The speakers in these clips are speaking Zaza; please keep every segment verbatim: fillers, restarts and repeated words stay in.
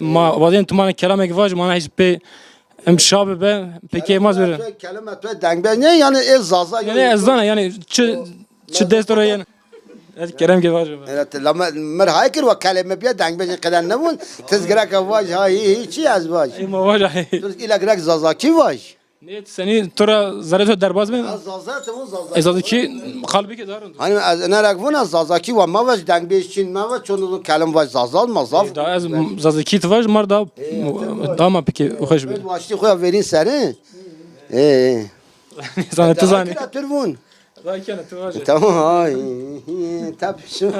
Ma vazên tu mana kelamekî vaj, mana hîç pê em şa bibe, pekê ma zor. Kelime tu dengbêj nê, yanî ê Zaza. Yanî ez zana, yanî çi, çi dest ro yanî. Ez kerem ke vaj. Evet, lama mir hay kir wa kelime bîya dengbêjî qeder nebûn. Tiz gireke vaj ha hî, hî çi ez vaj. Ê ma vaj ha hî. Tu îla girek Zazakî vaj. Nê senî to ra zerê to derbaz bê? Ez Zaza te vûn Zaza. Ez Zazakî qalbî ke darin. Hani ez nerek vûn ez Zazakî wa ma vaj dengbêj çin ma vaj çonu zûn kelim vaj Zaza ma zaf. Da ez Zazakî ti vaj mar da, da ma pekê xweş bê. Waştî xwe ya verîn serê. Ê. Zanê tu zanê. Kira tur vûn. Tamam, ay, tabii şu.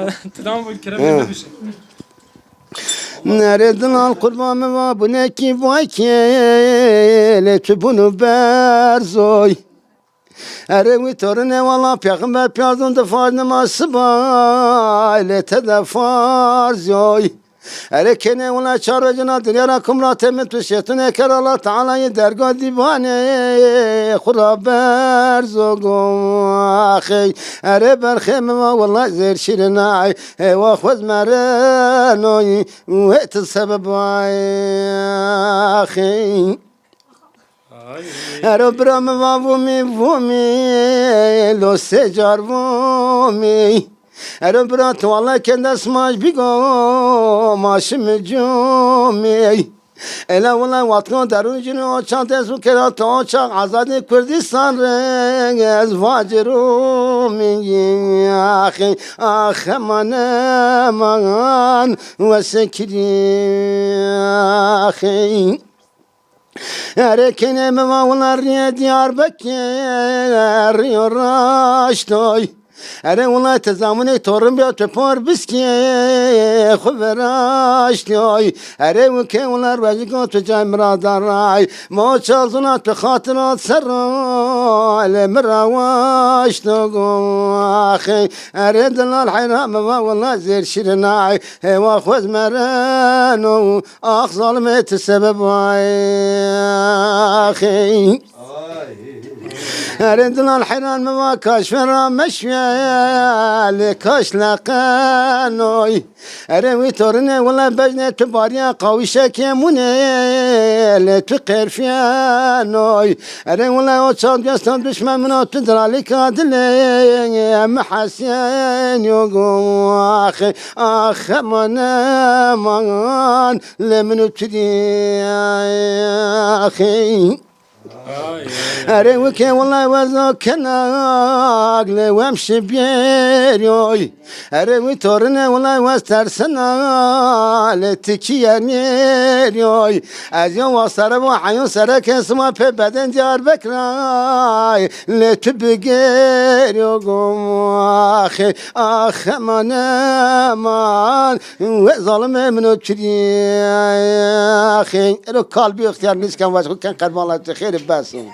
Tamam, bu kerem. Nerê dilal qurban mi va bunekî vay kê, lê tu bunu berzoy. Erê wî torine wala pêxember piyazun de farz nima sibay, lê te de farz yoy. Erê kênê wina çar rojina dinya ra kumra temit tu şêtune ker Allah Teala yê derga dîvanê xura berzo go axey. Erê berxê mi va wala zêr şîrinay, hewa xwez merenoy, wê ti sebebay axey. Ero bira mi va vûmî, vûmî, lo sê car vûmî. Ero bira tu wala kende smaş bigo, ma şimi cumî. Ela wala watno derun jino çan te su kera to çan azadê Kurdistan re ez vacirûmî. Axê, ax eman eman, wese kirî, axê. Erê kênê mi va wina rîyê Diyarbekir rîyo raştoy. Erê wina ti zamunê torin bîya tu por biskê xwu viraştoy. Erê wikê wina rojiko tu cay mi ra daray. Ma çazuna tu xatira ser ra lê mi ra waşto go axê. Erê dilal heyra mi va wina zêr şirinay. Hewa xwez mereno. Ax zalimê ti sebeb ay axê. Erê dilal heyran mi va kaş vera meşve lê kaş leqenoy. Erê wî torine wile bejne tu bariya qawîşekê mune lê tu qerfiyenoy. Erê wile o çand gestan duşmen min o tu diralika dilê mi hesyen yogo axê. Ax eman eman. Lê min û tu dî axê. Erê wikê wila weza kenag lê wem şibêryoy. Erê wî torine wila wez tersena lê tikîye nêryoy. Ez yo wa sere wa heyon sere ke sima pê beden Diyarbekir ay lê tu bigêryo gom axê. Ax eman eman. Wê zalimê min o çirî. Axê. Ero kalbî ixtiyar nîsken vaj xo ken qerbala tu xêrê bes.